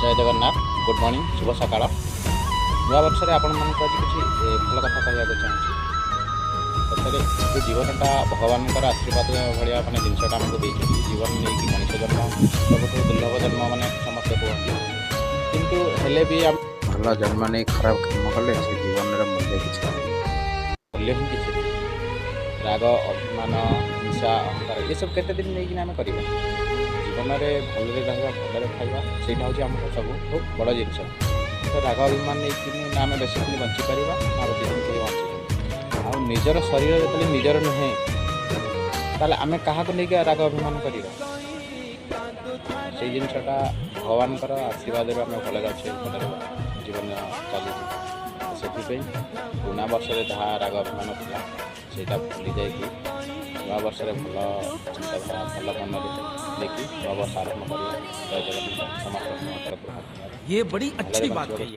ଜୟ Jagannath, good morning, ଶୁଭ ସକାଳ। ନୂଆ ବର୍ଷରେ ଆପଣମାନଙ୍କୁ ଆଜି କିଛି ଭଲ କଥା କହିବାକୁ ଚାହୁଁଛି। ସତରେ ଯେଉଁ ଜୀବନଟା ଭଗବାନଙ୍କର ଆଶୀର୍ବାଦ ଭଳିଆ, ମାନେ ଜିନିଷଟା ଆମକୁ ଦେଇଛନ୍ତି। ଜୀବନ ନେଇକି ମଣିଷ ଜନ୍ମ ସବୁଠୁ ଦୁର୍ଲଭ ଜନ୍ମ, ମାନେ ସମସ୍ତେ କୁହନ୍ତି। କିନ୍ତୁ ହେଲେ ବି ଆମେ ଭଲ ଜନ୍ମ ନେଇ ଖରାପ କାମ କଲେ ସେ ଜୀବନର ମୂଲ୍ୟ କିଛି ନାହିଁ। ମୂଲ୍ୟ ହିଁ କିଛି ନାହିଁ। ରାଗ, ଅଭିମାନ, ହିଂସା, ଅହଙ୍କାର ଏସବୁ କେତେ ଦିନ ନେଇକିନା ଆମେ କରିବା? ଜୀବନରେ ଭଲରେ ରହିବା, ଭଲରେ ଖାଇବା, ସେଇଟା ହେଉଛି ଆମର ସବୁଠୁ ବଡ଼ ଜିନିଷ। ତ ରାଗ ଅଭିମାନ ନେଇକିନି ନା ଆମେ ବେଶୀ ଦିନ ବଞ୍ଚିପାରିବା, ନା ବେଶୀ ଦିନ କେହି ବଞ୍ଚିଛନ୍ତି। ଆଉ ନିଜର ଶରୀର ଯେତେବେଳେ ନିଜର ନୁହେଁ, ତାହେଲେ ଆମେ କାହାକୁ ନେଇକି ରାଗ ଅଭିମାନ କରିବା? ସେଇ ଜିନିଷଟା ଭଗବାନଙ୍କର ଆଶୀର୍ବାଦରୁ ଆମେ ଭଲରେ ଅଛେ, ଭଲରେ ଜୀବନ ଚାଲିଛି। ସେଥିପାଇଁ ପୁରୁଣା ବର୍ଷରେ ଯାହା ରାଗ ଅଭିମାନ ଥିଲା, ସେଇଟା ଭୁଲି ଯାଇକି ନୂଆ ବର୍ଷରେ ଭଲ ଚିନ୍ତାଧାରା, ଭଲ ମନରେ ନେଇକି ନୂଆ ବର୍ଷ ଆରମ୍ଭ କରିବା। ଜୟ ଜଗନ୍ନାଥ। ସମସ୍ତଙ୍କ ତରଫରୁ ये बड़ी अच्छी ଭଲରେ बात ବଞ୍ଚିବାକୁ कही।